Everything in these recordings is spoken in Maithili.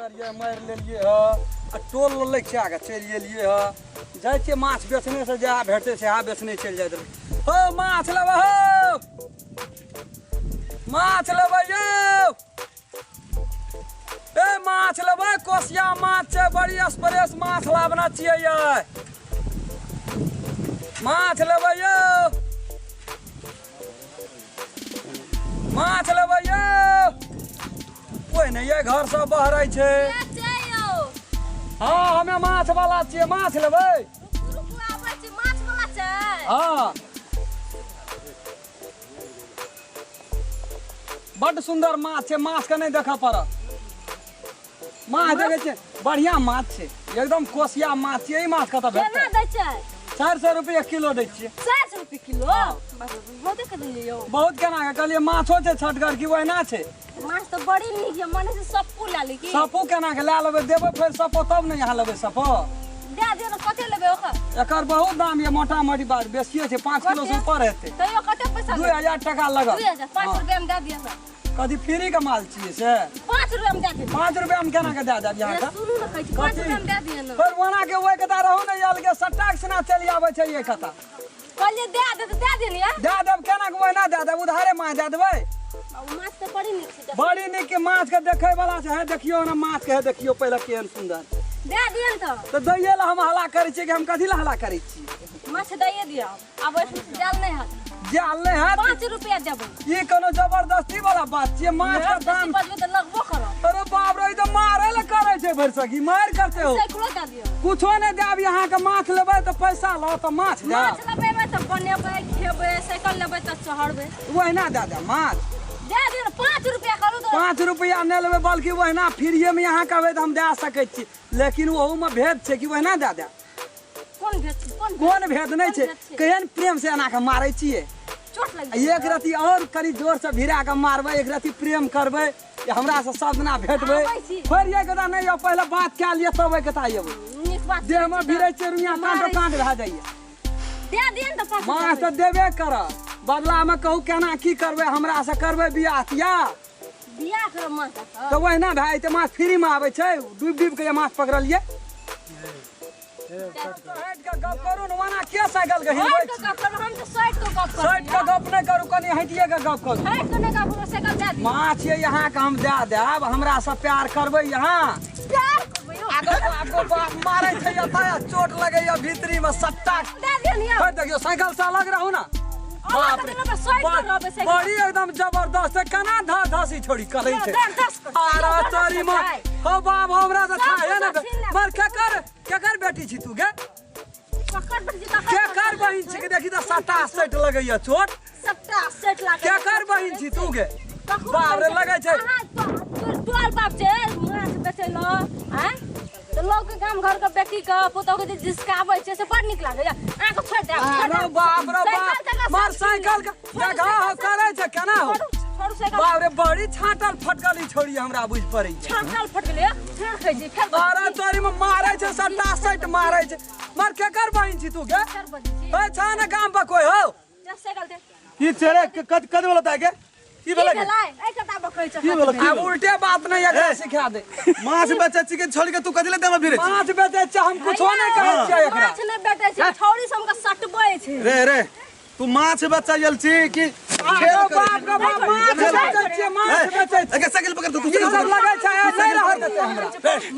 करियै मारि लेलियै ह आ टोल लैके आगे चलि गेलियै ह। जाइ छियै माछ बेचने से जएह भेटतै सएह बेचने चलि जाइत रहै। हो माछ लेबै, हो माछ लेबै यौ, ए माछ लेबै, कोसिया माछ छै, बड़ी स्प्रेस माछ लाबना छियै यै। माछ लेबै यौ, माछ लेबै यौ। कोइ नहि ये घर से बहरै छै। हाँ हमे माछ वाला छियै, माछ लेबै। हाँ बड्ड सुंदर माछ छै, माछ के नहि देखऽ पड़त। माछ देखै छियै, बढ़िया माछ छै, एकदम कोसिया माछ छियै। ई माछ कतऽ केना भेटतै? दै छै? 400 रुपये किलो दै छियै। 400 रुपये किलो? बहुते के देलियै यौ। बहुत केना के कहलियै? माछो छै छटगर की ओहिना छै? माछ तऽ बड़ी नीक यऽ, मने से सप्पू लए ली की? सपो केना के लए लेबै? देबै फेर सपो तब ने यहाँ लेबै सपो। दए दियौ ने, कते लेबै ओकर? एकर बहुत दाम यऽ, मोटा मोटी बात बेसिए छै, 5 किलो से कते? ऊपर हेतै। तैयो कते पैसा? 2000 टका लगत। 2000? 5 हाँ। रुपया में दए दियौ ने। कथी फ्री के माल छियै से? 5 रुपया में दए दियौ। 5 रुपया में केना के दए देब ए, अहाँके? सुनू ने, कहै छी 5 कथी? रुपया में दए दियौ ने। फेर ओना के ओहि कता रहू ने, अलगे सट्टा के सिना चलि आबै छै ये कता। कहलियै दए दे तऽ दए दियौ ने। दए देब केना के? ओहिना दए देब, उधारे माछ दए देबै। बाबू, माछ तऽ बड़ी नीक छै। बड़ी नीक के माछ के देखै वाला छै। हे देखियौ ने माछ के, हे देखियौ पहिले केहन सुंदर। दए दियौ ने तऽ। तऽ दैये ला हम हल्ला करै छियै कि हम कथी ला हल्ला करै छियै? माछ दैये दियौ, आब ओहिठाम से जाल नहि हैत। जाल नहि हैत? 5 रुपया देबै। ई कोनो जबरदस्ती वाला बात छियै? माछ के दाम बजबै तऽ लगबो करब। अरे बाप रे, ई तऽ मारे ला करै छै, भरि सकी मारि करते हो। सैकड़ो दए दियौ। कुछो नहि देब अहाँके। माछ लेबै तऽ पैसा लाउ तऽ माछ देब। माछ लेबै तऽ बनेबै खेबै, साइकिल लेबै तऽ चढ़बै। ओहिना दए देब माछ? दए दियौ ने, 5 रुपया करू तऽ। 5 रुपया नहि लेबै, बल्कि ओहिना फ्रीएमे अहाँ कहबै तऽ हम दए सकै छी, लेकिन ओहूमे भेद छै कि ओहिना दए देब। कोन भेद छै? कोन भेद? कोन भेद नहि छै? कोन भेद छै? केहन प्रेम से एना के मारै छियै। चोट लागि एक रति और कनि जोर से भिड़ा के मारबै, एक रति प्रेम करबै, हमरा से सब दिना भेटबै। आबै छी। फेर एक कता नहि यौ, पहिले बात कए लिअ तब एक कता अयबै। नीक बात। देह मे भिड़ै छै रुइया, काँटो काँट भए जाइए। दए दियौ ने तऽ 5 माछ तऽ देबे करत, बदलामे कहू केना की करबै? हमरा से करबै बियाह तियाह? बियाह करब माछ दऽ कऽ? तऽ ओहिना भए जेतै। माछ फ्रीमे आबै छै? डूबि डूबि के जे माछ पकड़लियै। हटि कऽ गप करू ने, ओना के साइकिल के हिलबै हटि कऽ छी? गप करब? हम तऽ सटि कऽ गप करब। सटि कऽ गप नहि करू, कनि हटिए कऽ गप करू। हटि कऽ नहि गप करब, साइकिल दए दियौ। माछ ये अहाँके हम दए देब, हमरा से प्यार करबै अहाँ? प्यार करबै यौ। आगो आगो बाप, मारै छै एतऽ, चोट लगैया भीतरी में सट्टा। दए दियौ ने यौ। फेर देखियौ, साइकिल से अलग रहू ना। बाप रे, अलग रहबै, सटि कऽ रहबै साइकिल। बड़ी एकदम जबरदस्त है, केना ध धसी छोड़ी करै छै। दर दस कर। आरा दर दस तोरी कर माँ छै। हो बाप, हमरा तऽ सब थाहे ने। सब छीन लेब। मर केकर केकर बेटी छी तू गे? ककर बेटी छी तकर? केकर बहिन छी के? देखी तऽ सट्टा सटि लगैया चोट। सबटा सेट लागै। केकर बहिन छी तू गे? ककरो बाप रे, बहिन लगै छै। अहाँ तोर बाप जे माछ बेचै ल आँय तऽ लोक के गाम घर के बेटी के पुतोह के जे जिसकाबै छै से बड़ नीक लागैया। अहाँके छोड़ि देब, छोड़ि अरे देब। बाप रे साइकिल बाप, तक मार सब साइकिल के छोड़ू, देखा हो साइकिल सब करै छै केना हो। छोड़ू, छोड़ू साइकिल। बाप रे, बड़ी छाटल फटकल ई छोड़ी हमरा बुझि पड़ै छै। छाटल फटकल फेर खाइ छी फेर बजै अरे छी। तोरी में मारै छै, सट्टा सटि मारै छै। मार केकर बहिन छी तू गे? फेर बजै छी। ए छा ने गाम पर कोइ हो? जा साइकिल दे। की चेरे कत कत बोला ता के? की की भेलै? भेलै? एहि कता बकै छै? की भेलै? आब उल्टे बात नहीं एकरा सिखा दे। माछ बेचै छी के छोड़ के तू कथि ले देमे फिरे छी? माछ बेचै छै, हम कुछो नहि कहै छियै एकरा। माछ नहि बेचै छै, छौड़ी सब के सटबै छै। रे रे, तू माछ बेचै गेल छी कि खेल आगो करै बाप रे बाप, माछ बेचै छियै, माछ बेचै छी? एके साइकिल पकड़ तू, ई सब लगै छै नहि रहत देतै हमरा।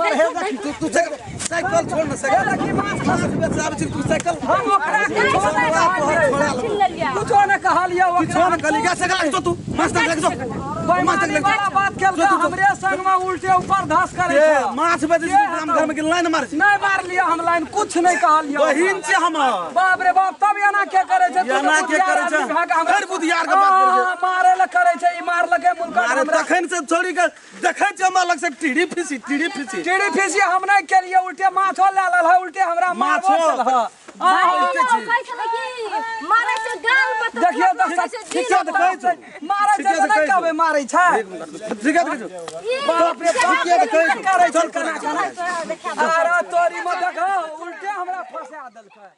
मार हे देखी, तू तू साइकिल साइकिल छोड़ ना, साइकिल देखी माछ माछ बेचै आबै छी तू साइकिल। हम ओकरा कुछो नहि कहलियै, कुछो नहि कहलियै छोड़ ओकरा। ना, कहली गा साइकिल लग जो तू, माछ तक लग जो, माछ तक बेईमानी लग वाला बात केलकै, हमरे संग में उल्टे ऊपर धस करै ए छै। माछ बेचै छी गाम घर में के लाइन मारै छी? नहि मारलियै हम लाइन, कुछ नहि कहलियै। बहिन छी हमर। बाप रे बाप, तब एना के करै छै? तू तऽ एना के बुधियार करै छै? आदमी भए कऽ हमरा- फेर बुधियार के बात करै छै। हाँ, मारे लए करै छै, ई मारलकै मुनकर अरे हमरा। तखन से छोड़ी के देखै छी हमरा लग से टीढ़ी फीसी, टीढ़ी फीसी। टीढ़ी फीसी हम नहि केलियै, उल्टे माछो लए लेल है, उल्टे हमरा मारबो माछो? केल है। भाई, उल्टे छी। कहै छलै कि मारै छै गाल पर तऽ देखियौ चोट तऽ लगै छै ठीके दिल तऽ पर। कहै छै, मारै छै तऽ नहि कहबै मारै छै। ठीके तऽ कहै छौ। ई बाप रे बाप, ठीके तऽ कहै छौ। करै छै चल केना केना। तोरा देखा अरे तोरी में देखो, उल्टे हमरा फंसा देलकै।